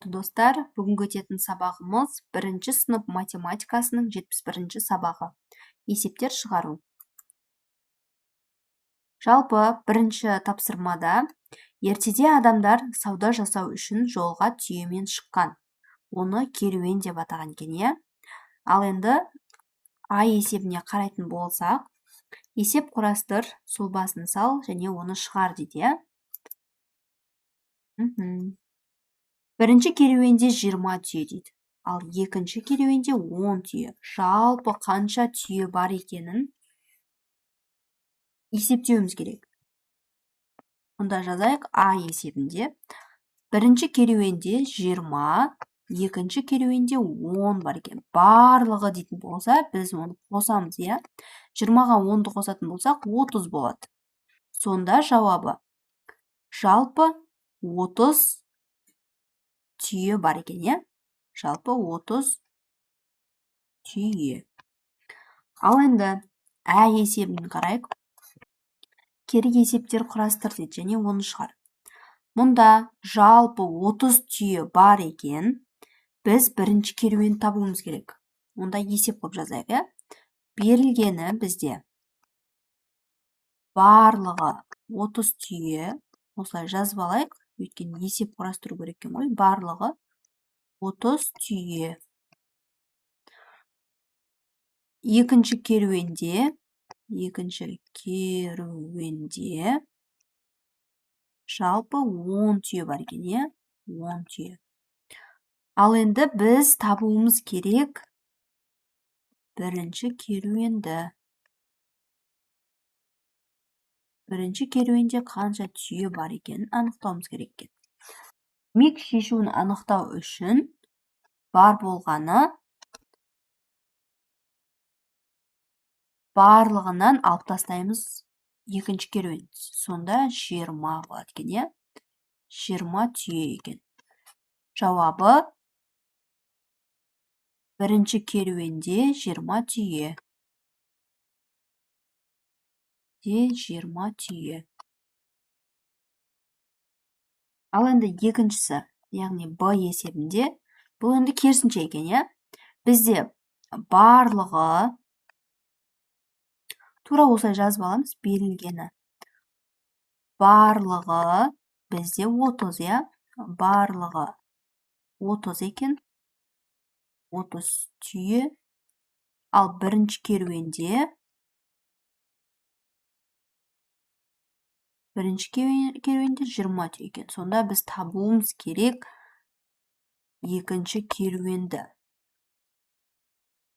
Достар, бүгінгі өтетін сабағымыз бірінші сынып математикасының 71-ші сабағы. Есептер шығару. Жалпы бірінші тапсырмада ертеде адамдар сауда жасау үшін жолға түйемен шыққан. Оны керуен деп атаған екен, иә? Ал енді А есебіне қарайтын болсақ, есеп құрастыр, сұлбасын сал және оны шығар дейді, иә? Бірінші керуенде 20 түйе дейді, ал екінші керуенде 10 түйе. Жалпы қанша түйе бар екенін есептеуіміз керек. Онда жазайық А есебінде. Бірінші керуенде 20, екінші керуенде 10 бар екен. Барлығы дейтін болса, біз оны қосамыз, иә? 20-ға 10-ды қосатын болсақ, 30 болады. Сонда жауабы жалпы 30 түйе бар екен, иә? Жалпы 30 түйе. Ал енді Ә есебін қарайық. Кері есептер құрастыр дейді және оны шығар. Мұнда жалпы 30 түйе бар екен. Біз бірінші керуен табуымыз керек. Онда есеп қылып жазайық, иә? Берілгені бізде барлығы 30 түйе. Осылай жазып алайық. Өйткені есеп құрастыру керек екен ғой. Барлығы 30 түйе. Екінші керуенде жалпы 10 түйе бар екен, иә? 10 түйе. Ал енді біз табуымыз керек бірінші керуенді. Бірінші керуенде қанша түйе бар екенін анықтауымыз керек екен. Демек, шешуін анықтау үшін бар болғаны барлығынан алып тастаймыз екінші керуен. Сонда 20 болады екен, иә? 20 түйе екен. Жауабы бірінші керуенде 20 түйе. Де 20 түйе. Ал енді екіншісі, яғни Б есебінде, бұл енді керісінше екен, иә? Бізде барлығы тура осылай жазып аламыз, берілгені. Барлығы бізде 30, иә? Барлығы 30 екен. 30 түйе. Ал бірінші керуенде 20 түйе екен. Сонда біз табуымыз керек екінші керуенді.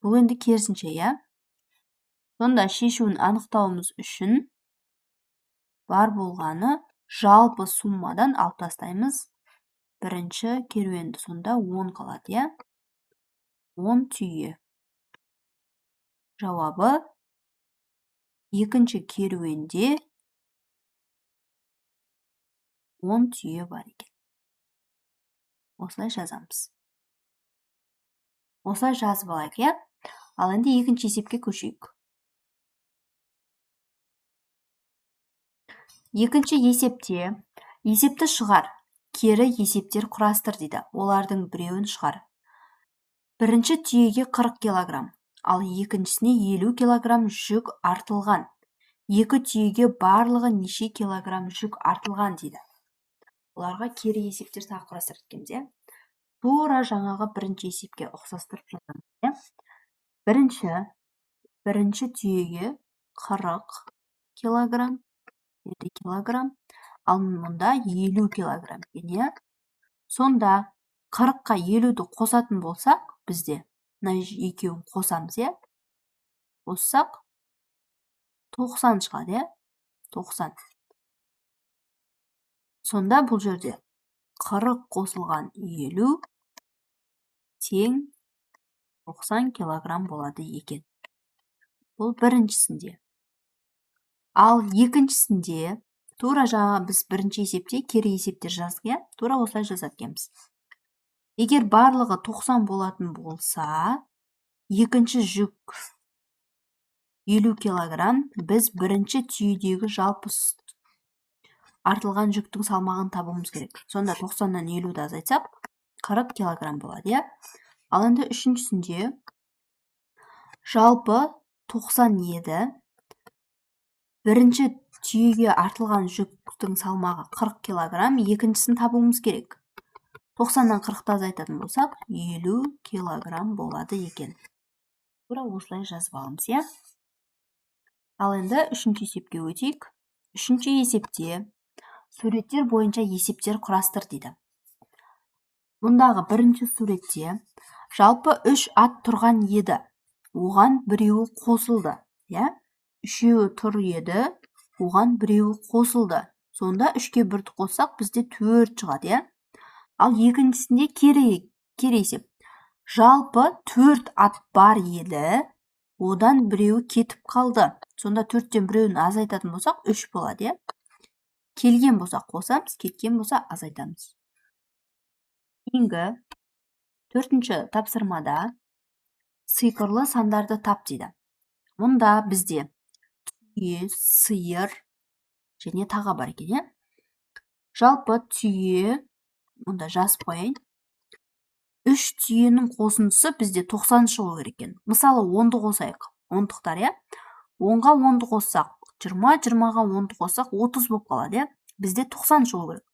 Бұл енді керісінше, иә? Сонда шешуін анықтауымыз үшін бар болғаны жалпы суммадан алып тастаймыз бірінші керуенді. Сонда 10 қалады, иә? 10 түйе. Жауабы екінші керуенде 10 түйе бар екен. Осылай жазамыз. Осылай жазып алайық, иә? Ал енді екінші есепке көшейік. Екінші есепте есепті шығар, кері есептер құрастыр дейді. Олардың біреуін шығар. Бірінші түйеге 40 килограмм, ал екіншісіне 50 килограмм жүк артылған. Екі түйеге барлығы неше килограмм жүк артылған дейді. Оларға кері есептер тағы құрастырып кеткенбіз, иә? Тура жаңағы бірінші есепке ұқсастырып жазамыз, иә? Бірінші түйеге 40 килограмм, 50 килограмм, ал мұнда 50 килограмм екен, иә? Сонда 40-қа 50-ді қосатын болсақ, бізде мына екеуін қосамыз, иә? Қоссақ 90 шығады, иә? 90. Сонда бұл жерде 40 қосылған 50 тең 90 килограмм болады екен. Бұл біріншісінде. Ал екіншісінде тура жаңа біз бірінші есепте кері есептер жаздық, иә? Тура осылай жазады екенбіз. Егер барлығы 90 болатын болса, екінші жүк 50 килограмм, біз бірінші түйедегі жалпы артылған жүктің салмағын табуымыз керек. Сонда 90-нан 50-ді азайтсақ, 40 килограмм болады, иә. Ал енді үшіншісінде жалпы 90 еді. Бірінші түйеге артылған жүктің салмағы 40 килограмм, екіншісін табуымыз керек. 90-нан 40-ты азайтатын болсақ, 50 килограмм болады екен. Тура осылай жазып аламыз, иә. Ал енді үшінші есепке өтейік. Үшінші есепте суреттер бойынша есептер құрастыр дейді. Мұндағы бірінші суретте жалпы 3 ат тұрған еді. Оған біреуі қосылды, иә? Үшеуі тұр еді, оған біреуі қосылды. Сонда 3-ке 1-ді қоссақ, бізде 4 шығады, иә? Ал екіншісінде кері есеп. Жалпы 4 ат бар еді, одан біреуі кетіп қалды. Сонда 4-тен біреуін азайтатын болсақ, 3 болады, иә? Келген болса қосамыз, кеткен болса азайтамыз. Кейінгі төртінші тапсырмада сиқырлы сандарды тап дейді. Мұнда бізде түйе, сиыр және таға бар екен, иә? Жалпы түйе, мұнда жазып қояйын. 3 түйенің қосындысы бізде 90 шығу керек екен. Мысалы, 10-ды қосайық. Ондықтар, иә? 10-ға 10-ды қоссақ, 20, 20-ға 10-ды қоссақ, 30 болып қалады, иә? Бізде 90 шығу керек.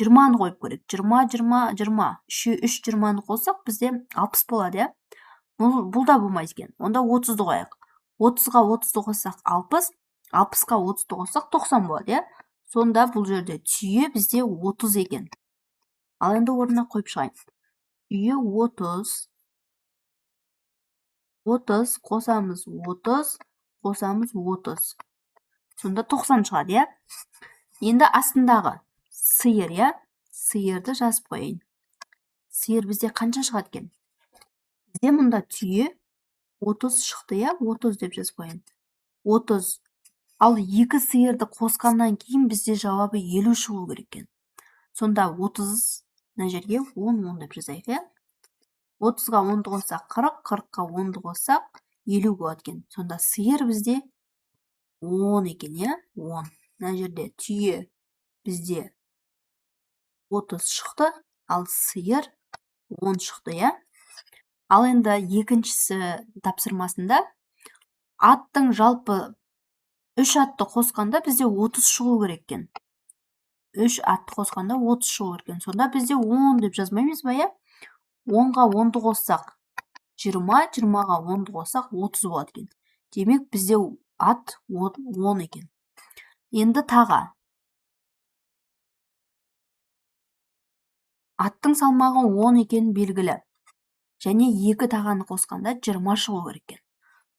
20-ны қойып көрейік. 20, 20, 20. 3 20-ны қоссақ, бізде 60 болады, иә? Бұл да болмайды екен. Онда 30-ды қояйық. 30-ға 30-ды қоссақ, 60, 60-қа 30-ды қоссақ, 90 болады, иә? Сонда бұл жерде түйе бізде 30 екен. Ал енді орнына қойып шығайын. Түйе 30, 30 қосамыз 30, қосамыз 30. Сонда 90 шығады, иә? Енді астындағы сиыр, иә? Сиырды жазып қояйын. Сиыр бізде қанша шығады екен? Бізде мұнда түйе 30 шықты, иә? 30 деп жазып қояйын. 30. Ал екі сиырды қосқаннан кейін бізде жауабы 50 шығу керек екен. Сонда 30 мына жерге 10, 10 деп жазайық, иә? 30-ға 10-ды қоссақ 40, 40-қа 10-ды қоссақ 50 болады екен. Сонда сиыр бізде 10 екен, иә? 10. Мына жерде түйе бізде 30 шықты, ал сиыр 10 шықты, иә? Ал енді екіншісі тапсырмасында аттың жалпы 3 атты қосқанда бізде 30 шығу керек екен. 3 атты қосқанда 30 шығу керек екен. Сонда бізде 10 деп жазбаймыз ба, иә? 10-ға 10-ды қоссақ 20, 20-ға 10-ды қоссақ 30 болады екен. Демек, бізде ат 10 екен. Енді таға. Аттың салмағы 10 екені белгілі. Және екі тағаны қосқанда 20 шығу керек екен.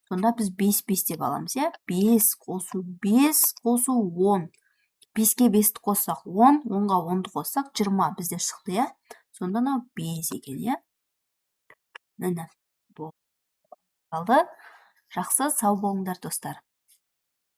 Сонда біз 5 5 деп аламыз, иә? 5 қосу 5 қосу 10. 5-ке 5-ті қоссақ 10, 10-ға 10-ды қоссақ 20 бізде шықты, иә? Сонда мынау 5 екен, иә? Міне, бұл қалды. Жақсы, сау болыңдар, достар.